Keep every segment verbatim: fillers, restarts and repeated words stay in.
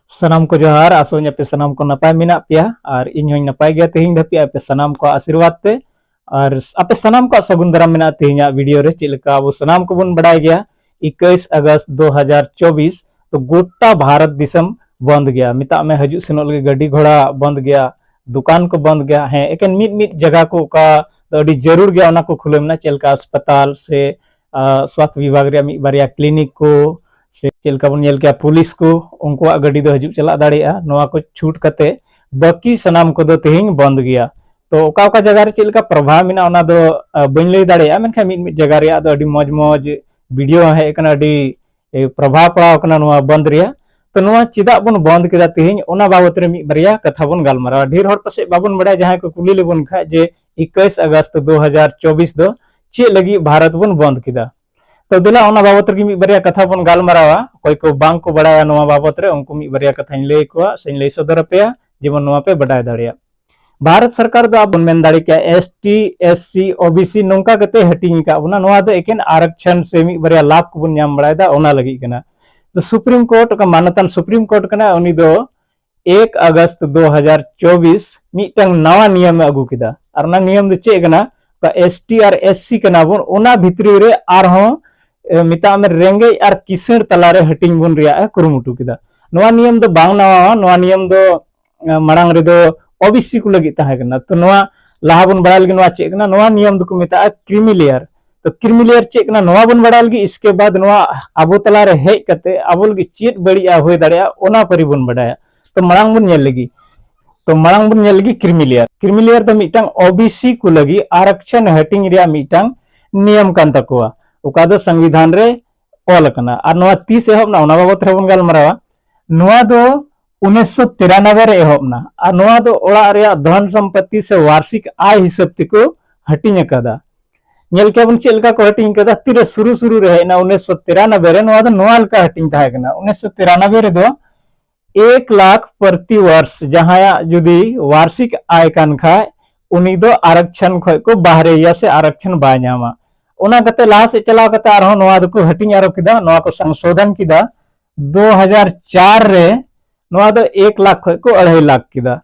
ᱥᱟᱱᱟᱢ ᱠᱚ ᱡᱚᱦᱟᱨ, ᱟᱥᱚᱜ ᱟᱹᱧ ᱟᱯᱮ ᱥᱟᱱᱟᱢ ᱠᱚ ᱱᱟᱯᱟᱭ ᱢᱮᱱᱟᱜ ᱯᱮᱭᱟ, ᱟᱨ ᱤᱧ ᱦᱚᱸᱧ ᱱᱟᱯᱟᱭ ᱜᱮᱭᱟ ᱛᱮᱦᱮᱧ ᱫᱷᱟᱹᱵᱤᱡ ᱟᱯᱮ ᱥᱟᱱᱟᱢ ᱠᱚᱣᱟᱜ ᱟᱥᱤᱨᱵᱟᱫᱽ ᱛᱮ᱾ ᱟᱨ ᱟᱯᱮ ᱥᱟᱱᱟᱢ ᱠᱚᱣᱟᱜ ᱥᱟᱹᱜᱩᱱ ᱫᱟᱨᱟᱢ ᱢᱮᱱᱟᱜᱼᱟ ᱛᱮᱦᱮᱧᱟᱜ ᱵᱷᱤᱰᱤᱭᱳ ᱨᱮ᱾ ᱪᱮᱫ ᱞᱮᱠᱟ ᱟᱵᱚ ᱥᱟᱱᱟᱢ ᱠᱚᱵᱚᱱ ᱵᱟᱰᱟᱭ ᱜᱮᱭᱟ, ᱤᱠᱟᱹᱭᱤᱥ ᱟᱜᱚᱥᱴ ᱫᱩ ᱦᱟᱡᱟᱨ ᱪᱚᱵᱵᱤᱥ ᱫᱚ ᱜᱚᱴᱟ ᱵᱷᱟᱨᱚᱛ ᱫᱤᱥᱚᱢ ᱵᱚᱱᱫ ᱜᱮᱭᱟ᱾ ᱢᱮᱛᱟᱜ ᱢᱮ, ᱦᱤᱡᱩᱜ ᱥᱮᱱᱚᱜ ᱞᱟᱹᱜᱤᱫ ᱜᱟᱹᱰᱤ ᱜᱷᱚᱲᱟ ᱵᱚᱱᱫ ᱜᱮᱭᱟ, ᱫᱚᱠᱟᱱ ᱠᱚ ᱵᱚᱱᱫ ᱜᱮᱭᱟ᱾ ᱦᱮᱸ, ᱮᱠᱮᱱ ᱢᱤᱫ ᱢᱤᱫ ᱡᱟᱭᱜᱟ ᱠᱚ ᱚᱠᱟ ᱫᱚ ᱟᱹᱰᱤ ᱡᱟᱹᱨᱩᱲ ᱜᱮᱭᱟ, ᱚᱱᱟ ᱠᱚ ᱠᱷᱩᱞᱟᱹᱣ ᱢᱮᱱᱟᱜᱼᱟ, ᱪᱮᱫ ᱞᱮᱠᱟ ᱦᱟᱥᱯᱟᱛᱟᱞ ᱥᱮ ᱟᱸ, ᱥᱣᱟᱥᱛᱷ ᱵᱤᱵᱷᱟᱜᱽ ᱨᱮᱭᱟᱜ ᱢᱤᱫ ᱵᱟᱨᱭᱟ ᱠᱞᱤᱱᱤᱠ ᱠᱚ, ᱥᱮ ᱪᱮᱫ ᱞᱮᱠᱟ ᱵᱚᱱ ᱧᱮᱞ ᱠᱮᱭᱟ, ᱯᱩᱞᱤᱥ ᱠᱚ, ᱩᱱᱠᱩᱣᱟᱜ ᱜᱟᱹᱰᱤ ᱫᱚ ᱦᱤᱡᱩᱜ ᱪᱟᱞᱟᱜ ᱫᱟᱲᱮᱭᱟᱜᱼᱟ᱾ ᱱᱚᱣᱟ ᱠᱚ ᱪᱷᱩᱴ ᱠᱟᱛᱮ ᱵᱟᱹᱠᱤ ᱥᱟᱱᱟᱢ ᱠᱚᱫᱚ ᱛᱮᱦᱮᱧ ᱵᱚᱱᱫ ᱜᱮᱭᱟ᱾ ᱛᱚ ᱚᱠᱟ ᱚᱠᱟ ᱡᱟᱭᱜᱟ ᱨᱮ ᱪᱮᱫ ᱞᱮᱠᱟ ᱯᱨᱚᱵᱷᱟᱵᱽ ᱢᱮᱱᱟᱜᱼᱟ, ᱚᱱᱟ ᱫᱚ, ᱟᱸ, ᱵᱟᱹᱧ ᱞᱟᱹᱭ ᱫᱟᱲᱮᱭᱟᱜᱼᱟ, ᱢᱮᱱᱠᱷᱟᱱ ᱢᱤᱫ ᱢᱤᱫ ᱡᱟᱭᱜᱟ ᱨᱮᱭᱟᱜ ᱫᱚ ᱟᱹᱰᱤ ᱢᱚᱡᱽ ᱢᱚᱡᱽ ᱵᱷᱤᱰᱤᱭᱳ ᱦᱮᱡ ᱟᱠᱟᱱᱟ, ᱟᱹᱰᱤ, ᱮ, ᱯᱨᱚᱵᱷᱟᱵᱽ ᱯᱟᱲᱟᱣ ᱟᱠᱟᱱᱟ ᱱᱚᱣᱟ ᱵᱚᱱᱫ ᱨᱮᱭᱟᱜ᱾ ᱛᱚ ᱱᱚᱣᱟ ᱪᱮᱫᱟᱜ ᱵᱚᱱ ᱵᱚᱱᱫ ᱠᱮᱫᱟ ᱛᱮᱦᱮᱧ, ᱚᱱᱟ ᱵᱟᱵᱚᱛ ᱨᱮ ᱢᱤᱫ ᱵᱟᱨᱭᱟ ᱠᱟᱛᱷᱟ ᱵᱚᱱ ᱜᱟᱞᱢᱟᱨᱟᱣᱟ᱾ ᱰᱷᱮᱨ ᱦᱚᱲ ᱯᱟᱥᱮᱡ ᱵᱟᱵᱚᱱ ᱵᱟᱲᱟᱭᱟ, ᱡᱟᱦᱟᱸᱭ ᱠᱚ ᱠᱩᱞᱤ ᱞᱮᱵᱚᱱ ᱠᱷᱟᱡ ᱡᱮ ᱤᱠᱟᱹᱭᱤᱥ ᱟᱜᱚᱥᱴ ᱫᱩ ᱦᱟᱡᱟᱨ ᱪᱚᱵᱵᱤᱥ ᱫᱚ ᱪᱮᱫ ᱞᱟᱹᱜᱤᱫ ᱵᱷᱟᱨᱚᱛ ᱵᱚᱱ ᱵᱚᱱᱫ ᱠᱮᱫᱟ᱾ ᱛᱚ ᱫᱮᱞᱟ ᱚᱱᱟ ᱵᱟᱵᱚᱛ ᱨᱮᱜᱮ ᱢᱤᱫ ᱵᱟᱨᱭᱟ ᱠᱟᱛᱷᱟ ᱵᱚᱱ ᱜᱟᱞᱢᱟᱨᱟᱣᱟ᱾ ᱚᱠᱚᱭ ᱠᱚ ᱵᱟᱝ ᱠᱚ ᱵᱟᱲᱟᱭᱟ ᱱᱚᱣᱟ ᱵᱟᱵᱚᱛ ᱨᱮ, ᱩᱱᱠᱩ ᱢᱤᱫ ᱵᱟᱨᱭᱟ ᱠᱟᱛᱷᱟᱧ ᱞᱟᱹᱭ ᱟᱠᱚᱣᱟ ᱥᱮᱧ ᱞᱟᱹᱭ ᱥᱚᱫᱚᱨ ᱟᱯᱮᱭᱟ, ᱡᱮᱢᱚᱱ ᱱᱚᱣᱟ ᱯᱮ ᱵᱟᱰᱟᱭ ᱫᱟᱲᱮᱭᱟᱜ᱾ ᱵᱷᱟᱨᱚᱛ ᱥᱚᱨᱠᱟᱨ ᱫᱚ ᱟᱵᱚ ᱵᱚᱱ ᱢᱮᱱ ᱫᱟᱲᱮ ᱠᱮᱭᱟ, S T, S C, O B C ᱱᱚᱝᱠᱟ ᱠᱟᱛᱮ ᱦᱟᱹᱴᱤᱧ ᱟᱠᱟᱫ ᱵᱚᱱᱟ᱾ ᱱᱚᱣᱟ ᱫᱚ ᱮᱠᱮᱱ ᱟᱨᱚᱠᱪᱷᱚᱱ ᱥᱮ ᱢᱤᱫ ᱵᱟᱨᱭᱟ ᱞᱟᱵᱷ ᱠᱚᱵᱚᱱ ᱧᱟᱢ ᱵᱟᱲᱟᱭᱮᱫᱟ, ᱚᱱᱟ ᱞᱟᱹᱜᱤᱫ ᱠᱟᱱᱟ᱾ ᱛᱚ ᱥᱩᱯᱨᱤᱢ ᱠᱳᱨᱴ, ᱚᱠᱟ ᱢᱟᱱᱚᱛᱟᱱ ᱥᱩᱯᱨᱤᱢ ᱠᱳᱨᱴ ᱠᱟᱱᱟ, ᱩᱱᱤ ᱫᱚ ᱮᱠ ᱟᱜᱚᱥᱴ ᱫᱩ ᱦᱟᱡᱟᱨ ᱪᱚᱵᱵᱤᱥ ᱢᱤᱫᱴᱟᱝ ᱱᱟᱣᱟ ᱱᱤᱭᱚᱢᱮ ᱟᱹᱜᱩ ᱠᱮᱫᱟ᱾ ᱟᱨ ᱚᱱᱟ ᱱᱤᱭᱚᱢ ᱫᱚ ᱪᱮᱫ ᱠᱟᱱᱟ? ᱚᱠᱟ ᱮᱥ ᱴᱤ ᱟᱨ ᱮᱥ ᱥᱤ ᱠᱟᱱᱟ ᱵᱚᱱ, ᱚᱱᱟ ᱵᱷᱤᱛᱨᱤ ᱨᱮ ᱟᱨᱦᱚᱸ, ᱮ, ᱢᱮᱛᱟᱜ ᱢᱮ, ᱨᱮᱸᱜᱮᱡ ᱟᱨ ᱠᱤᱥᱟᱹᱬ ᱛᱟᱞᱟᱨᱮ ᱦᱟᱹᱴᱤᱧ ᱵᱚᱱ ᱨᱮᱭᱟᱜ ᱮ ᱠᱩᱨᱩᱢᱩᱴᱩ ᱠᱮᱫᱟ᱾ ᱱᱚᱣᱟ ᱱᱤᱭᱚᱢ ᱫᱚ ᱵᱟᱝ ᱱᱟᱣᱟᱣᱟ, ᱱᱚᱣᱟ ᱱᱤᱭᱚᱢ ᱫᱚ, ᱮ, ᱢᱟᱲᱟᱝ ᱨᱮᱫᱚ ᱳ ᱵᱤ ᱥᱤ ᱠᱚ ᱞᱟᱹᱜᱤᱫ ᱛᱟᱦᱮᱸ ᱠᱟᱱᱟ᱾ ᱛᱚ ᱱᱚᱣᱟ ᱞᱟᱦᱟ ᱵᱚᱱ ᱵᱟᱲᱟᱭ ᱞᱟᱹᱜᱤᱫ ᱱᱚᱣᱟ ᱪᱮᱫ ᱠᱟᱱᱟ? ᱱᱚᱣᱟ ᱱᱤᱭᱚᱢ ᱫᱚᱠᱚ ᱢᱮᱛᱟᱜᱼᱟ ᱠᱨᱤᱢᱤ ᱞᱮᱭᱟᱨ᱾ ᱛᱚ ᱠᱨᱤᱢᱤ ᱞᱮᱭᱟᱨ ᱪᱮᱫ ᱠᱟᱱᱟ, ᱱᱚᱣᱟ ᱵᱚᱱ ᱵᱟᱲᱟᱭ ᱞᱟᱹᱜᱤᱫ, ᱤᱥᱠᱮ ᱵᱟᱫ ᱱᱚᱣᱟ ᱟᱵᱚ ᱛᱟᱞᱟᱨᱮ ᱦᱮᱡ ᱠᱟᱛᱮ ᱟᱵᱚ ᱞᱟᱹᱜᱤᱫ ᱪᱮᱫ ᱵᱟᱹᱲᱤᱡ ᱦᱩᱭ ᱫᱟᱲᱮᱭᱟᱜᱼᱟ, ᱚᱱᱟ ᱯᱟᱹᱨᱤ ᱵᱚᱱ ᱵᱟᱰᱟᱭᱟ᱾ ᱛᱚ ᱢᱟᱲᱟᱝ ᱵᱚᱱ ᱧᱮᱞ ᱞᱮᱜᱮ᱾ ᱛᱚ ᱢᱟᱲᱟᱝ ᱵᱚᱱ ᱧᱮᱞ ᱞᱮᱜᱮ ᱠᱨᱤᱢᱤ ᱞᱮᱭᱟᱨ᱾ ᱠᱨᱤᱢᱤ ᱞᱮᱭᱟᱨ ᱫᱚ ᱢᱤᱫᱴᱟᱝ ᱳ ᱵᱤ ᱥᱤ ᱠᱚ ᱞᱟᱹᱜᱤᱫ ᱟᱨᱚᱠᱪᱷᱚᱱ ᱦᱟᱹᱴᱤᱧ ᱨᱮᱭᱟᱜ ᱢᱤᱫᱴᱟᱝ ᱱᱤᱭᱚᱢ ᱠᱟᱱ ᱛᱟᱠᱚᱣᱟ, ᱚᱠᱟ ᱫᱚ ᱥᱚᱝᱵᱤᱫᱷᱟᱱ ᱨᱮ ᱚᱞ ᱟᱠᱟᱱᱟ᱾ ᱟᱨ ᱱᱚᱣᱟ ᱛᱤᱥ ᱮᱦᱚᱵ ᱮᱱᱟ, ᱚᱱᱟ ᱵᱟᱵᱚᱛ ᱨᱮᱦᱚᱸ ᱵᱚᱱ ᱜᱟᱞᱢᱟᱨᱟᱣᱟ᱾ ᱱᱚᱣᱟ ᱫᱚ ᱩᱱᱤᱥᱥᱚ ᱛᱤᱨᱟᱱᱚᱵᱵᱳᱭ ᱨᱮ ᱮᱦᱚᱵ ᱮᱱᱟ᱾ ᱟᱨ ᱱᱚᱣᱟ ᱫᱚ ᱚᱲᱟᱜ ᱨᱮᱭᱟᱜ ᱫᱷᱚᱱ ᱥᱚᱢᱯᱚᱛᱤ ᱥᱮ ᱣᱟᱨᱥᱤᱠ ᱟᱭ ᱦᱤᱥᱟᱹᱵ ᱛᱮᱠᱚ ᱦᱟᱹᱴᱤᱧ ᱟᱠᱟᱫᱟ᱾ ᱧᱮᱞ ᱠᱮᱭᱟ ᱵᱚᱱ ᱪᱮᱫ ᱞᱮᱠᱟ ᱠᱚ ᱦᱟᱹᱴᱤᱧ ᱟᱠᱟᱫᱟ᱾ ᱛᱤᱨᱮ ᱥᱩᱨᱩ ᱥᱩᱨᱩ ᱨᱮ ᱦᱮᱡ ᱮᱱᱟ ᱩᱱᱤᱥᱥᱚ ᱛᱤᱨᱟᱱᱚᱵᱵᱳᱭ ᱨᱮ, ᱱᱚᱣᱟ ᱫᱚ ᱱᱚᱣᱟ ᱞᱮᱠᱟ ᱦᱟᱹᱴᱤᱧ ᱛᱟᱦᱮᱸ ᱠᱟᱱᱟ᱾ ᱩᱱᱤᱥᱥᱚ ᱛᱤᱨᱟᱱᱚᱵᱵᱳᱭ ᱨᱮᱫᱚ ᱮᱠ ᱞᱟᱠᱷ ᱯᱨᱚᱛᱤ ᱵᱚᱨᱥ, ᱡᱟᱦᱟᱸᱭᱟᱜ ᱡᱩᱫᱤ ᱣᱟᱨᱥᱤᱠ ᱟᱭ ᱠᱟᱱ ᱠᱷᱟᱡ, ᱩᱱᱤ ᱫᱚ ᱟᱨᱚᱠᱪᱷᱚᱱ ᱠᱷᱚᱡ ᱠᱚ ᱵᱟᱦᱨᱮᱭᱟ ᱥᱮ ᱟᱨᱚᱠᱪᱷᱚᱱ ᱵᱟᱭ ᱧᱟᱢᱟ᱾ ᱚᱱᱟ ᱠᱟᱛᱮ ᱞᱟᱦᱟ ᱥᱮᱫ ᱪᱟᱞᱟᱣ ᱠᱟᱛᱮ ᱟᱨᱦᱚᱸ ᱱᱚᱣᱟ ᱫᱚᱠᱚ ᱦᱟᱹᱴᱤᱧ ᱟᱨᱚ ᱠᱮᱫᱟ, ᱱᱚᱣᱟ ᱠᱚ ᱥᱚᱝᱥᱳᱫᱷᱚᱱ ᱠᱮᱫᱟ᱾ ᱫᱩ ᱦᱟᱡᱟᱨ ᱪᱟᱨ ᱨᱮ ᱱᱚᱣᱟ ᱫᱚ ᱮᱠ ᱞᱟᱠᱷ ᱠᱷᱚᱱ ᱠᱚ ᱟᱲᱟᱭ ᱞᱟᱠᱷ ᱠᱮᱫᱟ᱾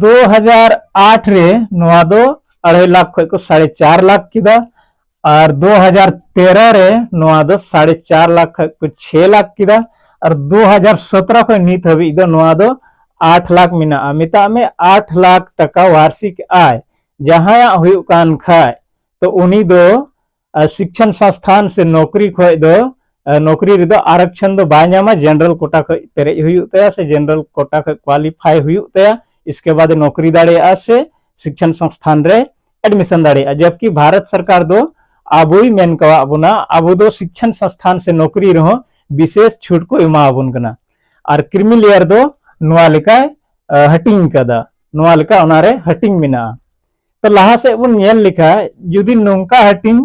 ᱫᱩ ᱦᱟᱡᱟᱨ ᱟᱴ ᱨᱮ ᱱᱚᱣᱟ ᱫᱚ ᱟᱲᱟᱭ ᱞᱟᱠᱷ ᱠᱷᱚᱱ ᱠᱚ ᱥᱟᱲᱮ ᱪᱟᱨ ᱞᱟᱠᱷ ᱠᱮᱫᱟ᱾ ᱟᱨ ᱫᱩ ᱦᱟᱡᱟᱨ ᱛᱮᱨᱚ ᱨᱮ ᱱᱚᱣᱟ ᱫᱚ ᱥᱟᱲᱮ ᱪᱟᱨ ᱞᱟᱠᱷ ᱠᱷᱚᱱ ᱠᱚ ᱪᱷᱮ ᱞᱟᱠᱷ ᱠᱮᱫᱟ᱾ ᱟᱨ ᱫᱩ ᱦᱟᱡᱟᱨ ᱥᱚᱛᱨᱚ ᱠᱷᱚᱱ ᱱᱤᱛ ᱦᱟᱹᱵᱤᱡ ᱫᱚ ᱱᱚᱣᱟ ᱫᱚ ᱟᱴ ᱞᱟᱠᱷ ᱢᱮᱱᱟᱜᱼᱟ᱾ ᱢᱮᱛᱟᱜ ᱢᱮ ᱟᱴ ᱞᱟᱠᱷ ᱴᱟᱠᱟ ᱣᱟᱨᱥᱤᱠ ᱟᱭ ᱡᱟᱦᱟᱸᱭᱟᱜ ᱦᱩᱭᱩᱜ ᱠᱟᱱ ᱠᱷᱟᱡ, ᱛᱚ ᱩᱱᱤ ᱫᱚ ᱟᱨ ᱥᱤᱠᱪᱷᱟᱱ ᱥᱚᱝᱥᱛᱷᱟᱱ ᱥᱮ ᱱᱚᱠᱨᱤ ᱠᱷᱚᱡ ᱫᱚ, ᱟᱨ ᱱᱚᱠᱨᱤ ᱨᱮᱫᱚ ᱟᱨᱚᱠᱪᱷᱚᱱ ᱫᱚ ᱵᱟᱭ ᱧᱟᱢᱟ᱾ ᱡᱮᱱᱟᱨᱮᱞ ᱠᱳᱴᱟ ᱠᱷᱚᱡ ᱯᱮᱨᱮᱡ ᱦᱩᱭᱩᱜ ᱛᱟᱭᱟ ᱥᱮ ᱡᱮᱱᱟᱨᱮᱞ ᱠᱳᱴᱟ ᱠᱷᱚᱡ ᱠᱣᱟᱞᱤᱯᱷᱟᱭ ᱦᱩᱭᱩᱜ ᱛᱟᱭᱟ, ᱤᱥᱠᱮ ᱵᱟᱫ ᱱᱚᱠᱨᱤ ᱫᱟᱲᱮᱭᱟᱜᱼᱟ ᱥᱮ ᱥᱤᱠᱪᱷᱟᱱ ᱥᱚᱝᱥᱛᱷᱟᱱ ᱨᱮ ᱮᱰᱢᱤᱥᱚᱱ ᱫᱟᱲᱮᱭᱟᱜᱼᱟ᱾ ᱡᱚᱵᱠᱤ ᱵᱷᱟᱨᱚᱛ ᱥᱚᱨᱠᱟᱨ ᱫᱚ ᱟᱵᱚᱭ ᱢᱮᱱ ᱠᱟᱣᱟᱜ ᱵᱚᱱᱟ, ᱟᱵᱚ ᱫᱚ ᱥᱤᱠᱪᱷᱟᱱ ᱥᱚᱝᱥᱛᱷᱟᱱ ᱥᱮ ᱱᱚᱠᱨᱤ ᱨᱮᱦᱚᱸ ᱵᱤᱥᱮᱥ ᱪᱷᱩᱴ ᱠᱚ ᱮᱢᱟ ᱟᱵᱚᱱ ᱠᱟᱱᱟ᱾ ᱟᱨ ᱠᱨᱤᱢᱤ ᱞᱮᱭᱟᱨ ᱫᱚ ᱱᱚᱣᱟ ᱞᱮᱠᱟᱭ ᱟᱹ, ᱦᱟᱹᱴᱤᱧ ᱠᱟᱫᱟ, ᱱᱚᱣᱟ ᱞᱮᱠᱟ ᱚᱱᱟᱨᱮ ᱦᱟᱹᱴᱤᱧ ᱢᱮᱱᱟᱜᱼᱟ᱾ ᱛᱚ ᱞᱟᱦᱟ ᱥᱮᱫ ᱵᱚᱱ ᱧᱮᱞ ᱞᱮᱠᱷᱟᱡ, ᱡᱩᱫᱤ ᱱᱚᱝᱠᱟ ᱦᱟᱹᱴᱤᱧ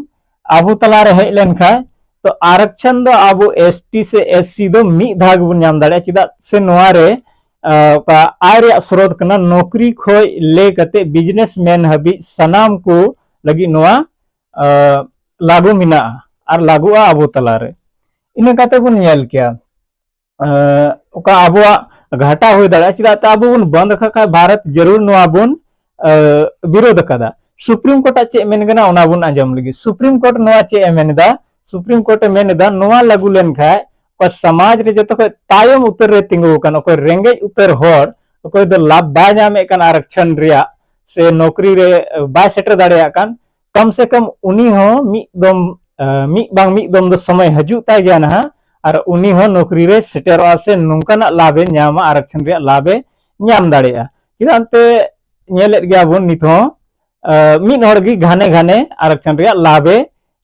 ᱟᱵᱚ ᱛᱟᱞᱟᱨᱮ ᱦᱮᱡ ᱞᱮᱱᱠᱷᱟᱡ, ᱛᱚ ᱟᱨᱚᱠᱪᱷᱚᱱ ᱫᱚ ᱟᱵᱚ ᱮᱥ ᱴᱤ ᱥᱮ ᱮᱥ ᱥᱤ ᱫᱚ ᱢᱤᱫ ᱫᱷᱟᱣ ᱜᱮᱵᱚᱱ ᱧᱟᱢ ᱫᱟᱲᱮᱭᱟᱜᱼᱟ᱾ ᱪᱮᱫᱟᱜ ᱥᱮ ᱱᱚᱣᱟ ᱨᱮ ᱟᱸ, ᱚᱠᱟ ᱟᱭ ᱨᱮᱭᱟᱜ ᱥᱨᱳᱛ ᱠᱟᱱᱟ, ᱱᱚᱠᱨᱤ ᱠᱷᱚᱡ ᱞᱮ ᱠᱟᱛᱮ ᱵᱤᱡᱽᱱᱮᱥ ᱢᱮᱱ ᱦᱟᱹᱵᱤᱡ ᱥᱟᱱᱟᱢ ᱠᱚ ᱞᱟᱹᱜᱤᱫ ᱱᱚᱣᱟ ᱟᱸ, ᱞᱟᱹᱜᱩ ᱢᱮᱱᱟᱜᱼᱟ ᱟᱨ ᱞᱟᱹᱜᱩᱜᱼᱟ ᱟᱵᱚ ᱛᱟᱞᱟᱨᱮ᱾ ᱤᱱᱟᱹ ᱠᱟᱛᱮ ᱵᱚᱱ ᱧᱮᱞ ᱠᱮᱭᱟ, ᱟᱸ, ᱚᱠᱟ ᱟᱵᱚᱣᱟᱜ ᱜᱷᱟᱴᱟ ᱦᱩᱭ ᱫᱟᱲᱮᱭᱟᱜᱼᱟ᱾ ᱪᱮᱫᱟᱜ ᱛᱮ ᱟᱵᱚ ᱵᱚᱱ ᱵᱚᱱᱫ ᱟᱠᱟᱫ ᱠᱷᱟᱡ ᱵᱷᱟᱨᱚᱛ ᱡᱟᱹᱨᱩᱲ ᱱᱚᱣᱟ ᱵᱚᱱ, ᱟᱸ, ᱵᱤᱨᱳᱫ ᱟᱠᱟᱫᱟ᱾ ᱥᱩᱯᱨᱤᱢ ᱠᱳᱨᱴ ᱟᱜ ᱪᱮᱫ ᱢᱮᱱ ᱠᱟᱱᱟ ᱚᱱᱟ ᱵᱚᱱ ᱟᱸᱡᱚᱢ ᱞᱮᱜᱮ᱾ ᱥᱩᱯᱨᱤᱢ ᱠᱳᱨᱴ ᱱᱚᱣᱟ ᱪᱮᱫ ᱮ ᱢᱮᱱ ᱮᱫᱟ? ᱥᱩᱯᱨᱤᱢ ᱠᱳᱨᱴ ᱮ ᱢᱮᱱ ᱮᱫᱟ, ᱱᱚᱣᱟ ᱞᱟᱹᱜᱩ ᱞᱮᱱᱠᱷᱟᱡ ᱚᱠᱚᱭ ᱥᱚᱢᱟᱡᱽ ᱨᱮ ᱡᱚᱛᱚ ᱠᱷᱚᱡ ᱛᱟᱭᱚᱢ ᱩᱛᱟᱹᱨ ᱨᱮ ᱛᱤᱸᱜᱩ ᱟᱠᱟᱱ, ᱚᱠᱚᱭ ᱨᱮᱸᱜᱮᱡ ᱩᱛᱟᱹᱨ ᱦᱚᱲ, ᱚᱠᱚᱭ ᱫᱚ ᱞᱟᱵᱷ ᱵᱟᱭ ᱧᱟᱢᱮᱫ ᱠᱟᱱ ᱟᱨᱚᱠᱪᱷᱚᱱ ᱨᱮᱭᱟᱜ ᱥᱮ ᱱᱚᱠᱨᱤ ᱨᱮ ᱵᱟᱭ ᱥᱮᱴᱮᱨ ᱫᱟᱲᱮᱭᱟᱜ ᱠᱟᱱ, ᱠᱚᱢ ᱥᱮ ᱠᱚᱢ ᱩᱱᱤ ᱦᱚᱸ ᱢᱤᱫ ᱫᱚᱢ, ᱟᱸ, ᱢᱤᱫ ᱵᱟᱝ ᱢᱤᱫ ᱫᱚᱢ ᱫᱚ ᱥᱚᱢᱚᱭ ᱦᱤᱡᱩᱜ ᱛᱟᱭ ᱜᱮᱭᱟ ᱱᱟᱦᱟᱜ, ᱟᱨ ᱩᱱᱤ ᱦᱚᱸ ᱱᱚᱠᱨᱤ ᱨᱮ ᱥᱮᱴᱮᱨᱚᱜᱼᱟ ᱥᱮ ᱱᱚᱝᱠᱟᱱᱟᱜ ᱞᱟᱵᱷ ᱮ ᱧᱟᱢᱟ, ᱟᱨᱚᱠᱪᱷᱚᱱ ᱨᱮᱭᱟᱜ ᱞᱟᱵᱷ ᱮ ᱧᱟᱢ ᱫᱟᱲᱮᱭᱟᱜᱼᱟ᱾ ᱪᱮᱫᱟᱜ ᱮᱱᱛᱮ ᱧᱮᱞᱮᱫ ᱜᱮᱭᱟ ᱵᱚᱱ ᱱᱤᱛ ᱦᱚᱸ, ᱟᱸ, ᱢᱤᱫ ᱦᱚᱲ ᱜᱮ ᱜᱷᱟᱱᱮ ᱜᱷᱟᱱᱮ ᱟᱨᱚᱠᱪᱷᱚᱱ ᱨᱮᱭᱟᱜ ᱞᱟᱵᱷ ᱮ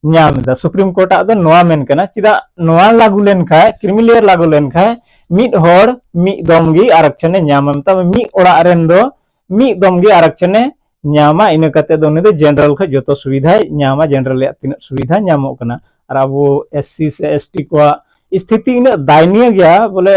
ᱧᱟᱢ ᱮᱫᱟ᱾ ᱥᱩᱯᱨᱤᱢ ᱠᱳᱨᱴ ᱟᱜ ᱫᱚ ᱱᱚᱣᱟ ᱢᱮᱱ ᱠᱟᱱᱟ, ᱪᱮᱫᱟᱜ ᱱᱚᱣᱟ ᱞᱟᱹᱜᱩ ᱞᱮᱱᱠᱷᱟᱡ, ᱠᱨᱤᱢᱤ ᱞᱮᱭᱟᱨ ᱞᱟᱹᱜᱩ ᱞᱮᱱᱠᱷᱟᱡ ᱢᱤᱫ ᱦᱚᱲ ᱢᱤᱫ ᱫᱚᱢ ᱜᱮ ᱟᱨᱚᱠᱪᱷᱚᱱ ᱮ ᱧᱟᱢᱟ, ᱢᱮᱛᱟᱜ ᱢᱮ ᱢᱤᱫ ᱚᱲᱟᱜ ᱨᱮᱱ ᱫᱚ ᱢᱤᱫ ᱫᱚᱢ ᱜᱮ ᱟᱨᱚᱠᱪᱷᱚᱱ ᱮ ᱧᱟᱢᱟ᱾ ᱤᱱᱟᱹ ᱠᱟᱛᱮ ᱫᱚ ᱩᱱᱤ ᱫᱚ ᱡᱮᱱᱟᱨᱮᱞ ᱠᱷᱚᱡ ᱡᱚᱛᱚ ᱥᱩᱵᱤᱫᱷᱟᱭ ᱧᱟᱢᱟ, ᱡᱮᱱᱟᱨᱮᱞ ᱨᱮᱭᱟᱜ ᱛᱤᱱᱟᱹᱜ ᱥᱩᱵᱤᱫᱷᱟ ᱧᱟᱢᱚᱜ ᱠᱟᱱᱟ᱾ ᱟᱨ ᱟᱵᱚ ᱮᱥ ᱥᱤ ᱥᱮ ᱮᱥ ᱴᱤ ᱠᱚᱣᱟᱜ ᱥᱛᱷᱤᱛᱤ ᱤᱱᱟᱹᱜ ᱫᱟᱭᱱᱤᱭᱚ ᱜᱮᱭᱟ, ᱵᱚᱞᱮ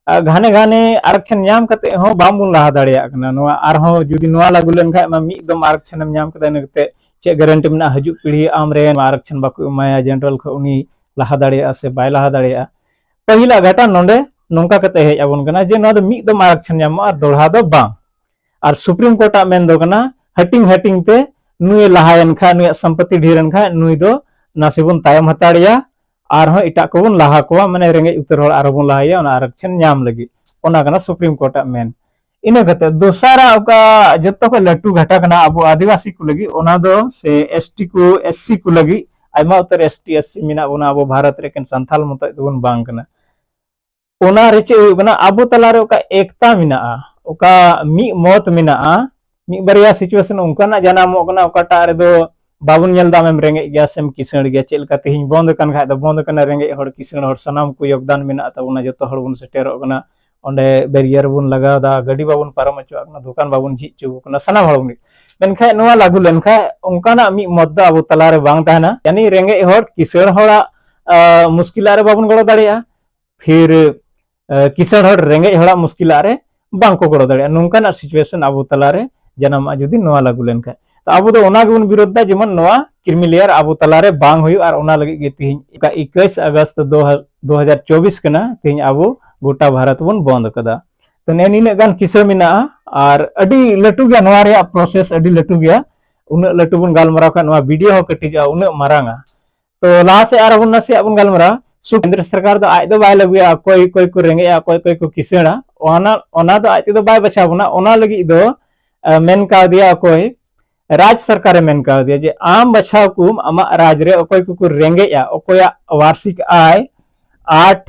ᱟᱨ ᱜᱷᱟᱱᱮ ᱜᱷᱟᱱᱮ ᱟᱨᱚᱠᱪᱷᱚᱱ ᱧᱟᱢ ᱠᱟᱛᱮ ᱦᱚᱸ ᱵᱟᱝ ᱵᱚᱱ ᱞᱟᱦᱟ ᱫᱟᱲᱮᱭᱟᱜ ᱠᱟᱱᱟ᱾ ᱱᱚᱣᱟ ᱟᱨᱦᱚᱸ ᱡᱩᱫᱤ ᱱᱚᱣᱟ ᱞᱟᱹᱜᱩ ᱞᱮᱱᱠᱷᱟᱡ ᱢᱟ ᱢᱤᱫ ᱫᱚᱢ ᱟᱨᱚᱠᱪᱷᱚᱱ ᱮᱢ ᱧᱟᱢ ᱠᱮᱫᱟ, ᱤᱱᱟᱹ ᱠᱟᱛᱮ ᱪᱮᱫ ᱜᱟᱨᱮᱱᱴᱤ ᱢᱮᱱᱟᱜᱼᱟ ᱦᱤᱡᱩᱜ ᱯᱤᱲᱦᱤ ᱟᱢ ᱨᱮ ᱱᱚᱣᱟ ᱟᱨᱚᱠᱪᱷᱚᱱ ᱵᱟᱠᱚ ᱮᱢᱟᱭᱟ, ᱡᱮᱱᱟᱨᱮᱞ ᱠᱷᱚᱡ ᱩᱱᱤ ᱞᱟᱦᱟ ᱫᱟᱲᱮᱭᱟᱜᱼᱟ ᱥᱮ ᱵᱟᱭ ᱞᱟᱦᱟ ᱫᱟᱲᱮᱭᱟᱜᱼᱟ? ᱯᱟᱹᱦᱤᱞᱟᱜ ᱜᱷᱟᱴᱟ ᱱᱚᱰᱮ ᱱᱚᱝᱠᱟ ᱠᱟᱛᱮ ᱦᱮᱡ ᱟᱵᱚᱱ ᱠᱟᱱᱟ ᱡᱮ ᱱᱚᱣᱟ ᱫᱚ ᱢᱤᱫ ᱫᱚᱢ ᱟᱨᱟᱠᱪᱷᱚᱱ ᱧᱟᱢᱚᱜᱼᱟ ᱟᱨ ᱫᱚᱲᱦᱟ ᱫᱚ ᱵᱟᱝ᱾ ᱟᱨ ᱥᱩᱯᱨᱤᱢ ᱠᱳᱨᱴ ᱟᱜ ᱢᱮᱱ ᱫᱚ ᱠᱟᱱᱟ, ᱦᱟᱹᱴᱤᱧ ᱦᱟᱹᱴᱤᱧ ᱛᱮ ᱱᱩᱭᱮ ᱞᱟᱦᱟᱭᱮᱱ ᱠᱷᱟᱱ, ᱱᱩᱭᱟᱜ ᱥᱚᱢᱯᱚᱛᱤ ᱰᱷᱮᱨᱮᱱ ᱠᱷᱟᱱ, ᱱᱩᱭ ᱫᱚ ᱱᱟᱥᱮ ᱵᱚᱱ ᱛᱟᱭᱚᱢ ᱦᱟᱛᱟᱲᱮᱭᱟ, ᱟᱨᱦᱚᱸ ᱮᱴᱟᱜ ᱠᱚᱵᱚᱱ ᱞᱟᱦᱟ ᱠᱚᱣᱟ, ᱢᱟᱱᱮ ᱨᱮᱸᱜᱮᱡ ᱩᱛᱟᱹᱨ ᱦᱚᱲ ᱟᱨᱦᱚᱸ ᱵᱚᱱ ᱞᱟᱦᱟᱭᱟ ᱚᱱᱟ ᱟᱨᱟᱠᱪᱷᱚᱱ ᱧᱟᱢ ᱞᱟᱹᱜᱤᱫ᱾ ᱚᱱᱟ ᱠᱟᱱᱟ ᱥᱩᱯᱨᱤᱢ ᱠᱳᱨᱴ ᱟᱜ ᱢᱮᱱ᱾ ᱤᱱᱟᱹ ᱠᱟᱛᱮ ᱫᱚᱥᱟᱨᱟᱜ ᱚᱠᱟ ᱡᱚᱛᱚ ᱠᱷᱚᱱ ᱞᱟᱹᱴᱩ ᱜᱷᱟᱴᱟ ᱠᱟᱱᱟ ᱟᱵᱚ ᱟᱹᱫᱤᱵᱟᱹᱥᱤ ᱠᱚ ᱞᱟᱹᱜᱤᱫ, ᱚᱱᱟ ᱫᱚ ᱥᱮ ᱮᱥ ᱴᱤ ᱠᱚ, ᱮᱥ ᱥᱤ ᱠᱚ ᱞᱟᱹᱜᱤᱫ, ᱟᱭᱢᱟ ᱩᱛᱟᱹᱨ ᱮᱥ ᱴᱤ, ᱮᱥ ᱥᱤ ᱢᱮᱱᱟᱜ ᱵᱚᱱᱟ ᱟᱵᱚ ᱵᱷᱟᱨᱚᱛ ᱨᱮ, ᱮᱠᱮᱱ ᱥᱟᱱᱛᱟᱞ ᱢᱚᱛᱚᱡ ᱫᱚᱵᱚᱱ ᱵᱟᱝ ᱠᱟᱱᱟ᱾ ᱚᱱᱟ ᱨᱮ ᱪᱮᱫ ᱦᱩᱭᱩᱜ ᱠᱟᱱᱟ, ᱟᱵᱚ ᱛᱟᱞᱟᱨᱮ ᱚᱠᱟ ᱮᱠᱛᱟ ᱢᱮᱱᱟᱜᱼᱟ, ᱚᱠᱟ ᱢᱤᱫ ᱢᱚᱛ ᱢᱮᱱᱟᱜᱼᱟ, ᱢᱤᱫ ᱵᱟᱨᱭᱟ ᱥᱤᱪᱩᱭᱮᱥᱚᱱ ᱚᱱᱠᱟᱱᱟᱜ ᱡᱟᱱᱟᱢᱚᱜ ᱠᱟᱱᱟ ᱚᱠᱟᱴᱟᱜ ᱨᱮᱫᱚ ᱵᱟᱵᱚᱱ ᱧᱮᱞ ᱮᱫᱟ ᱟᱢᱮᱢ ᱨᱮᱸᱜᱮᱡ ᱜᱮᱭᱟ ᱥᱮᱢ ᱠᱤᱥᱟᱹᱬ ᱜᱮᱭᱟ, ᱪᱮᱫ ᱞᱮᱠᱟ ᱛᱮᱦᱮᱧ ᱵᱚᱱᱫ ᱟᱠᱟᱱ ᱠᱷᱟᱡ ᱫᱚ ᱵᱚᱱᱫ ᱟᱠᱟᱱᱟ, ᱨᱮᱸᱜᱮᱡ ᱦᱚᱲ ᱠᱤᱥᱟᱹᱬ ᱦᱚᱲ ᱥᱟᱱᱟᱢ ᱠᱚ ᱭᱳᱜᱽᱫᱟᱱ ᱢᱮᱱᱟᱜ ᱛᱟᱵᱚᱱᱟ, ᱡᱚᱛᱚ ᱦᱚᱲ ᱵᱚᱱ ᱥᱮᱴᱮᱨᱚᱜ ᱠᱟᱱᱟ, ᱚᱸᱰᱮ ᱵᱮᱨᱤᱭᱟᱨ ᱵᱚᱱ ᱞᱟᱜᱟᱣ ᱮᱫᱟ, ᱜᱟᱹᱰᱤ ᱵᱟᱵᱚᱱ ᱯᱟᱨᱚᱢ ᱦᱚᱪᱚᱣᱟᱜ ᱠᱟᱱᱟ, ᱫᱚᱠᱟᱱ ᱵᱟᱵᱚᱱ ᱡᱷᱤᱡ ᱦᱚᱪᱚ ᱟᱠᱚ ᱠᱟᱱᱟ, ᱥᱟᱱᱟᱢ ᱦᱚᱲ ᱵᱚᱱ᱾ ᱢᱮᱱᱠᱷᱟᱱ ᱱᱚᱣᱟ ᱞᱟᱹᱜᱩ ᱞᱮᱱᱠᱷᱟᱱ ᱚᱱᱠᱟᱱᱟᱜ ᱢᱤᱫ ᱢᱚᱛ ᱫᱚ ᱟᱵᱚ ᱛᱟᱞᱟᱨᱮ ᱵᱟᱝ ᱛᱟᱦᱮᱱᱟ, ᱭᱟᱱᱤ ᱨᱮᱸᱜᱮᱡ ᱦᱚᱲ ᱠᱤᱥᱟᱹᱬ ᱦᱚᱲᱟᱜ ᱟᱸ, ᱢᱩᱥᱠᱤᱞᱟᱜ ᱨᱮ ᱵᱟᱵᱚᱱ ᱜᱚᱲᱚ ᱫᱟᱲᱮᱭᱟᱜᱼᱟ, ᱯᱷᱤᱨ ᱟᱸ, ᱠᱤᱥᱟᱹᱬ ᱦᱚᱲ ᱨᱮᱸᱜᱮᱡ ᱦᱚᱲᱟᱜ ᱢᱩᱥᱠᱤᱞᱟᱜ ᱨᱮ ᱵᱟᱝ ᱠᱚ ᱜᱚᱲᱚ ᱫᱟᱲᱮᱭᱟᱜᱼᱟ᱾ ᱱᱚᱝᱠᱟᱱᱟᱜ ᱥᱤᱪᱩᱭᱮᱥᱚᱱ ᱟᱵᱚ ᱛᱟᱞᱟᱨᱮ ᱡᱟᱱᱟᱢᱚᱜᱼᱟ ᱡᱩᱫᱤ ᱱᱚᱣᱟ ᱞᱟᱹᱜᱩ ᱞᱮᱱᱠᱷᱟᱱ᱾ ᱛᱚ ᱟᱵᱚ ᱫᱚ ᱚᱱᱟ ᱜᱮᱵᱚᱱ ᱵᱤᱨᱳᱫᱷ ᱫᱟ, ᱡᱮᱢᱚᱱ ᱱᱚᱣᱟ ᱠᱨᱤᱢᱤ ᱞᱮᱭᱟᱨ ᱟᱵᱚ ᱛᱟᱞᱟᱨᱮ ᱵᱟᱝ ᱦᱩᱭᱩᱜ, ᱟᱨ ᱚᱱᱟ ᱞᱟᱹᱜᱤᱫ ᱜᱮ ᱛᱮᱦᱮᱧ ᱚᱠᱟ ᱮᱠᱩᱥ ᱟᱜᱚᱥᱴ ᱫᱩ ᱦᱟᱡᱟᱨ ᱪᱚᱵᱵᱤᱥ ᱠᱟᱱᱟ, ᱛᱮᱦᱮᱧ ᱟᱵᱚ ᱜᱚᱴᱟ ᱵᱷᱟᱨᱚᱛ ᱵᱚᱱ ᱵᱚᱱᱫ ᱟᱠᱟᱫᱟ᱾ ᱛᱚ ᱱᱮᱜᱼᱮ ᱱᱤᱱᱟᱹᱜ ᱜᱟᱱ ᱠᱤᱥᱟᱹ ᱢᱮᱱᱟᱜᱼᱟ, ᱟᱨ ᱟᱹᱰᱤ ᱞᱟᱹᱴᱩ ᱜᱮᱭᱟ ᱱᱚᱣᱟ ᱨᱮᱭᱟᱜ ᱯᱨᱚᱥᱮᱥ, ᱟᱹᱰᱤ ᱞᱟᱹᱴᱩ ᱜᱮᱭᱟ᱾ ᱩᱱᱟᱹᱜ ᱞᱟᱹᱴᱩ ᱵᱚᱱ ᱜᱟᱞᱢᱟᱨᱟᱣ ᱠᱷᱟᱱ ᱱᱚᱣᱟ ᱵᱷᱤᱰᱤᱭᱳ ᱦᱚᱸ ᱠᱟᱹᱴᱤᱡᱚᱜᱼᱟ, ᱩᱱᱟᱹᱜ ᱢᱟᱨᱟᱝᱟ᱾ ᱛᱚ ᱞᱟᱦᱟ ᱥᱮᱫ ᱟᱨ ᱵᱚᱱ ᱱᱟᱥᱮᱭᱟᱜ ᱵᱚᱱ ᱜᱟᱞᱢᱟᱨᱟᱣᱟ᱾ ᱥᱩ-, ᱠᱮᱱᱫᱨᱚ ᱥᱚᱨᱠᱟᱨ ᱫᱚ ᱟᱡ ᱫᱚ ᱵᱟᱭ ᱞᱟᱹᱜᱩᱭᱟ ᱚᱠᱚᱭ ᱚᱠᱚᱭ ᱠᱚ ᱨᱮᱸᱜᱮᱡᱼᱟ, ᱚᱠᱚᱭ ᱚᱠᱚᱭ ᱠᱚ ᱠᱤᱥᱟᱹᱬᱟ, ᱚᱱᱟ, ᱚᱱᱟ ᱫᱚ ᱟᱡ ᱛᱮᱫᱚ ᱵᱟᱭ ᱵᱟᱪᱷᱟᱣ ᱵᱚᱱᱟ᱾ ᱚᱱᱟ ᱞᱟᱹᱜᱤᱫ ᱫᱚ, ᱟ, ᱢᱮᱱ ᱠᱟᱣᱫᱮᱭᱟ ᱚᱠᱚᱭ, ᱨᱟᱡᱽ ᱥᱚᱨᱠᱟᱨᱮ ᱢᱮᱱ ᱠᱟᱣᱫᱮᱭᱟ ᱡᱮ ᱟᱢ ᱵᱟᱪᱷᱟᱣ ᱠᱚᱢ ᱟᱢᱟᱜ ᱨᱟᱡᱽ ᱨᱮ ᱚᱠᱚᱭ ᱠᱚᱠᱚ ᱨᱮᱸᱜᱮᱡᱼᱟ, ᱚᱠᱚᱭᱟᱜ ᱵᱟᱨᱥᱤᱠ ᱟᱭ ᱟᱴ,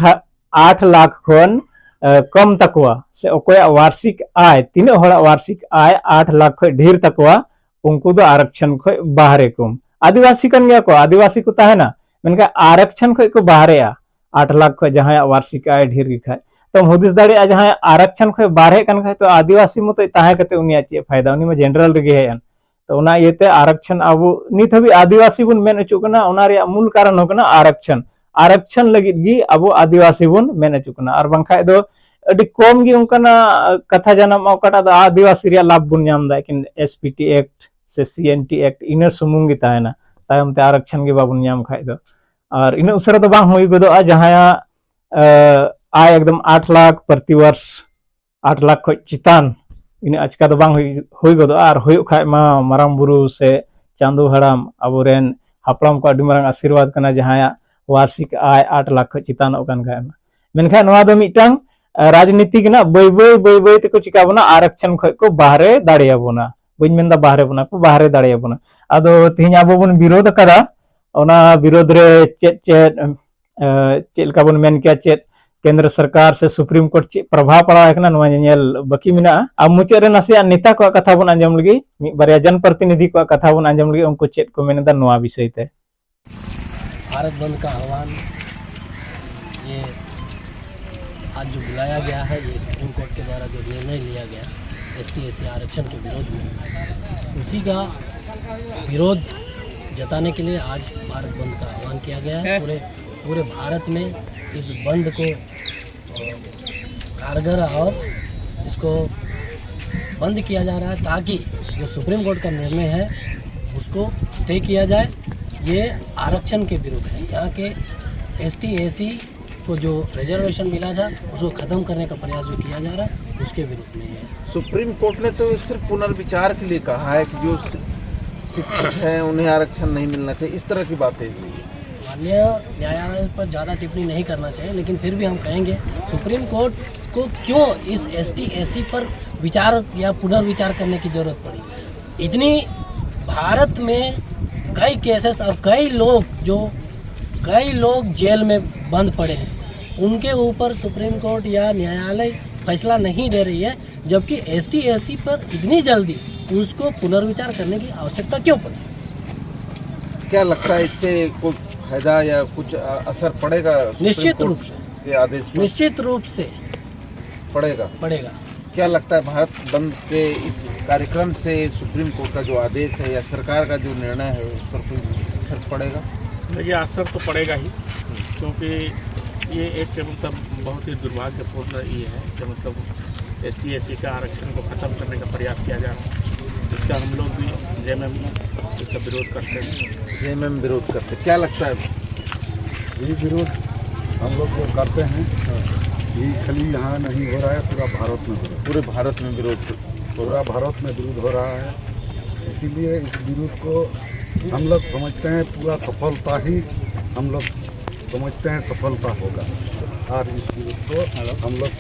ᱟᱴ ᱞᱟᱠᱷ ᱠᱷᱚᱱ, ᱟ, ᱠᱚᱢ ᱛᱟᱠᱚᱣᱟ, ᱥᱮ ᱚᱠᱚᱭᱟᱜ ᱵᱟᱨᱥᱤᱠ ᱟᱭ, ᱛᱤᱱᱟᱹᱜ ᱦᱚᱲᱟᱜ ᱵᱟᱨᱥᱤᱠ ᱟᱭ ᱟᱴ ᱞᱟᱠᱷ ᱠᱷᱚᱱ ᱰᱷᱮᱨ ᱛᱟᱠᱚᱣᱟ, ᱩᱱᱠᱩ ᱫᱚ ᱟᱨᱟᱠᱪᱷᱚᱱ ᱠᱷᱚᱱ ᱵᱟᱦᱨᱮ ᱠᱚᱢ᱾ ᱟᱹᱫᱤᱵᱟᱹᱥᱤ ᱠᱟᱱ ᱜᱮᱭᱟ ᱠᱚ, ᱟᱹᱫᱤᱵᱟᱹᱥᱤ ᱠᱚ ᱛᱟᱦᱮᱱᱟ, ᱢᱮᱱᱠᱷᱟᱱ ᱟᱨᱟᱠᱪᱷᱚᱱ ᱠᱷᱚᱱ ᱠᱚ ᱵᱟᱦᱨᱮᱜᱼᱟ᱾ ᱟᱴ ᱞᱟᱠᱷ ᱠᱷᱚᱱ ᱡᱟᱦᱟᱸᱭᱟᱜ ᱵᱟᱨᱥᱤᱠ ᱟᱭ ᱰᱷᱮᱨ ᱜᱮ ᱠᱷᱟᱡ, ᱛᱚᱢ ᱦᱩᱫᱤᱥ ᱫᱟᱲᱮᱭᱟᱜᱼᱟ, ᱡᱟᱦᱟᱸᱭ ᱟᱨᱟᱠᱪᱷᱚᱱ ᱠᱷᱚᱱ ᱵᱟᱦᱨᱮᱜ ᱠᱟᱱ ᱠᱷᱟᱡ, ᱛᱚ ᱟᱹᱫᱤᱵᱟᱹᱥᱤ ᱢᱚᱛᱚᱡ ᱛᱟᱦᱮᱸ ᱠᱟᱛᱮ ᱩᱱᱤᱭᱟᱜ ᱪᱮᱫ ᱯᱷᱟᱭᱫᱟ? ᱩᱱᱤ ᱢᱟ ᱡᱮᱱᱟᱨᱮᱞ ᱨᱮᱜᱮ ᱦᱮᱡ ᱮᱱ᱾ ᱛᱚ ᱚᱱᱟ ᱤᱭᱟᱹᱛᱮ ᱟᱨᱟᱠᱪᱷᱚᱱ ᱟᱵᱚ ᱱᱤᱛ ᱦᱟᱹᱵᱤᱡ ᱟᱹᱫᱤᱵᱟᱹᱥᱤ ᱵᱚᱱ ᱢᱮᱱ ᱦᱚᱪᱚᱜ ᱠᱟᱱᱟ, ᱚᱱᱟ ᱨᱮᱭᱟᱜ ᱢᱩᱞ ᱠᱟᱨᱚᱱ ᱦᱚᱸ ᱠᱟᱱᱟ ᱟᱨᱟᱠᱪᱷᱚᱱ᱾ ᱟᱨᱟᱠᱪᱷᱚᱱ ᱞᱟᱹᱜᱤᱫ ᱜᱮ ᱟᱵᱚ ᱟᱹᱫᱤᱵᱟᱹᱥᱤ ᱵᱚᱱ ᱢᱮᱱ ᱦᱚᱪᱚᱜ ᱠᱟᱱᱟ, ᱟᱨ ᱵᱟᱝᱠᱷᱟᱡ ᱫᱚ ᱟᱹᱰᱤ ᱠᱚᱢ ᱜᱮ ᱚᱱᱠᱟᱱᱟᱜ ᱠᱟᱛᱷᱟ ᱡᱟᱱᱟᱢᱚᱜᱼᱟ ᱚᱠᱟᱴᱟᱜ ᱫᱚ ᱟᱹᱫᱤᱵᱟᱹᱥᱤ ᱨᱮᱭᱟᱜ ᱞᱟᱵᱷ ᱵᱚᱱ ᱧᱟᱢ ᱮᱫᱟ, ᱮᱠᱮᱱ ᱮᱥ ᱯᱤ ᱴᱤ ᱮᱠᱴ ᱥᱮ ᱥᱤ ᱮᱱ ᱴᱤ ᱮᱠᱴ ᱤᱱᱟᱹ ᱥᱩᱢᱩᱝ ᱜᱮ ᱛᱟᱦᱮᱱᱟ, ᱛᱟᱭᱚᱢ ᱛᱮ ᱟᱨᱟᱠᱪᱷᱚᱱ ᱜᱮ ᱵᱟᱵᱚᱱ ᱧᱟᱢ ᱠᱷᱟᱡ ᱫᱚ᱾ ᱟᱨ ᱤᱱᱟᱹ ᱩᱥᱟᱹᱨᱟ ᱫᱚ ᱵᱟᱝ ᱦᱩᱭ ᱜᱚᱫᱚᱜᱼᱟ ᱡᱟᱦᱟᱸᱭᱟᱜ, ᱟᱸ, ᱟᱭ ᱮᱠᱫᱚᱢ ᱟᱴ ᱞᱟᱠᱷ ᱯᱨᱚᱛᱤ ᱵᱚᱨᱥ, ᱟᱴ ᱞᱟᱠᱷ ᱠᱷᱚᱱ ᱪᱮᱛᱟᱱ, ᱤᱱᱟᱹᱜ ᱟᱪᱠᱟ ᱫᱚ ᱵᱟᱝ ᱦᱩᱭ, ᱦᱩᱭ ᱜᱚᱫᱚᱜᱼᱟ᱾ ᱟᱨ ᱦᱩᱭᱩᱜ ᱠᱷᱟᱡ ᱢᱟ ᱢᱟᱨᱟᱝ ᱵᱩᱨᱩ ᱥᱮ ᱪᱟᱸᱫᱳ ᱦᱟᱲᱟᱢ, ᱟᱵᱚᱨᱮᱱ ᱦᱟᱯᱲᱟᱢ ᱠᱚ ᱟᱹᱰᱤ ᱢᱟᱨᱟᱝ ᱟᱥᱤᱨᱵᱟᱫᱽ ᱠᱟᱱᱟ, ᱡᱟᱦᱟᱸᱭᱟᱜ ᱣᱟᱨᱥᱤᱠ ᱟᱭ ᱟᱴ ᱞᱟᱠᱷ ᱠᱷᱚᱱ ᱪᱮᱛᱟᱱᱚᱜ ᱠᱟᱱ ᱠᱷᱟᱡ ᱢᱟ᱾ ᱢᱮᱱᱠᱷᱟᱱ ᱱᱚᱣᱟ ᱫᱚ ᱢᱤᱫᱴᱟᱝ, ᱟᱸ, ᱨᱟᱡᱽᱱᱤᱛᱤ ᱠᱟᱱᱟ᱾ ᱵᱟᱹᱭ ᱵᱟᱹᱭ, ᱵᱟᱹᱭ ᱵᱟᱹᱭ ᱛᱮᱠᱚ ᱪᱤᱠᱟ ᱵᱚᱱᱟ, ᱟᱨᱚᱠᱪᱷᱚᱱ ᱠᱷᱚᱱ ᱠᱚ ᱵᱟᱦᱨᱮ ᱫᱟᱲᱮᱭᱟᱵᱚᱱᱟ᱾ ᱵᱟᱹᱧ ᱢᱮᱱᱫᱟ ᱵᱟᱦᱨᱮ ᱵᱚᱱᱟ ᱠᱚ, ᱵᱟᱦᱨᱮ ᱫᱟᱲᱮᱭᱟᱵᱚᱱᱟ᱾ ᱟᱫᱚ ᱛᱮᱦᱮᱧ ᱟᱵᱚ ᱵᱚᱱ ᱵᱤᱨᱳᱫᱷ ᱟᱠᱟᱫᱟ, ᱚᱱᱟ ᱵᱤᱨᱳᱫᱷ ᱨᱮ ᱪᱮᱫ ᱪᱮᱫ, ᱟᱸ, ᱪᱮᱫ ᱞᱮᱠᱟ ᱵᱚᱱ ᱢᱮᱱ ᱠᱮᱭᱟ, ᱪᱮᱫ ᱠᱮᱱᱫᱨᱚ ᱥᱚᱨᱠᱟᱨ ᱥᱮ ᱥᱩᱯᱨᱤᱢ ᱠᱳᱨᱴ ᱪᱮᱫ ᱯᱨᱚᱵᱷᱟᱵᱽ ᱯᱟᱲᱟᱣ ᱟᱠᱟᱱᱟ, ᱱᱚᱣᱟ ᱧᱮᱧᱮᱞ ᱵᱟᱹᱠᱤ ᱢᱮᱱᱟᱜᱼᱟ᱾ ᱟᱨ ᱢᱩᱪᱟᱹᱫ ᱨᱮ ᱱᱟᱥᱮᱭᱟᱜ ᱱᱮᱛᱟ ᱠᱚᱣᱟᱜ ᱠᱟᱛᱷᱟ ᱵᱚᱱ ᱟᱸᱡᱚᱢ ᱞᱮᱜᱮ, ᱢᱤᱫ ᱵᱟᱨᱭᱟ ᱡᱚᱱᱯᱨᱚᱛᱤᱱᱤᱫᱷᱤ ᱠᱚᱣᱟᱜ ᱠᱟᱛᱷᱟ ᱵᱚᱱ ᱟᱸᱡᱚᱢ ᱞᱮᱜᱮ, ᱩᱱᱠᱩ ᱪᱮᱫ ᱠᱚ ᱢᱮᱱ ᱮᱫᱟ ᱱᱚᱣᱟ ᱵᱤᱥᱚᱭ ᱛᱮ᱾ भारत बंद का आह्वान, ये आज जो बुलाया गया है, ये सुप्रीम कोर्ट के द्वारा जो निर्णय लिया गया एस टी एस सी आरक्षण के विरोध में, उसी का विरोध जताने के लिए आज भारत बंद का आह्वान किया गया है। पूरे पूरे भारत में इस बंद को कारगर और इसको बंद किया जा रहा है, ताकि जो सुप्रीम कोर्ट का निर्णय है उसको स्टे किया जाए। ये आरक्षण के विरुद्ध है। यहाँ के एस टी एस सी को जो रिजर्वेशन मिला था, उसको ख़त्म करने का प्रयास जो किया जा रहा है, उसके विरुद्ध में है। सुप्रीम कोर्ट ने तो सिर्फ पुनर्विचार के लिए कहा है कि जो शि- शिक्षित हैं उन्हें आरक्षण नहीं मिलना चाहिए, इस तरह की बातें हुई है। माननीय न्यायालय पर ज़्यादा टिप्पणी नहीं करना चाहिए, लेकिन फिर भी हम कहेंगे, सुप्रीम कोर्ट को क्यों इस एस टी एस सी पर विचार या पुनर्विचार करने की ज़रूरत पड़ी? इतनी, भारत में कई केसेस और कई लोग जो, कई लोग जेल में बंद पड़े हैं, उनके ऊपर सुप्रीम कोर्ट या न्यायालय फैसला नहीं दे रही है, जबकि एस टी एस सी पर इतनी जल्दी उसको पुनर्विचार करने की आवश्यकता क्यों पड़ी? क्या लगता है, इससे कोई फायदा या कुछ अ- असर पड़ेगा सुप्रीम निश्चित कोर्ट रूप से। के आदेश पर? निश्चित रूप से पड़ेगा। पड़ेगा। क्या लगता है, भारत बंद के इस कार्यक्रम से सुप्रीम कोर्ट का जो आदेश है या सरकार का जो निर्णय है, उस पर कोई फर्क पड़ेगा? देखिए, असर तो पड़ेगा ही, क्योंकि ये एक, मतलब, बहुत ही दुर्भाग्यपूर्ण ये है कि, मतलब, एस टी एस सी का आरक्षण को ख़त्म करने का प्रयास किया जा रहा है। इसका हम लोग भी, जे एम एम, इसका विरोध करते हैं। जे एम एम विरोध करते, क्या लगता है? ये विरोध हम लोग जो करते हैं, ये खाली यहाँ नहीं हो रहा है, पूरा भारत में हो रहा है। पूरे भारत में विरोध हो पूरा रहा भारत में विरोध हो रहा है। इसीलिए इस विरोध को हम लोग समझते हैं, पूरा सफलता ही हम लोग समझते हैं, सफलता होगा। और इस विरोध को हम लोग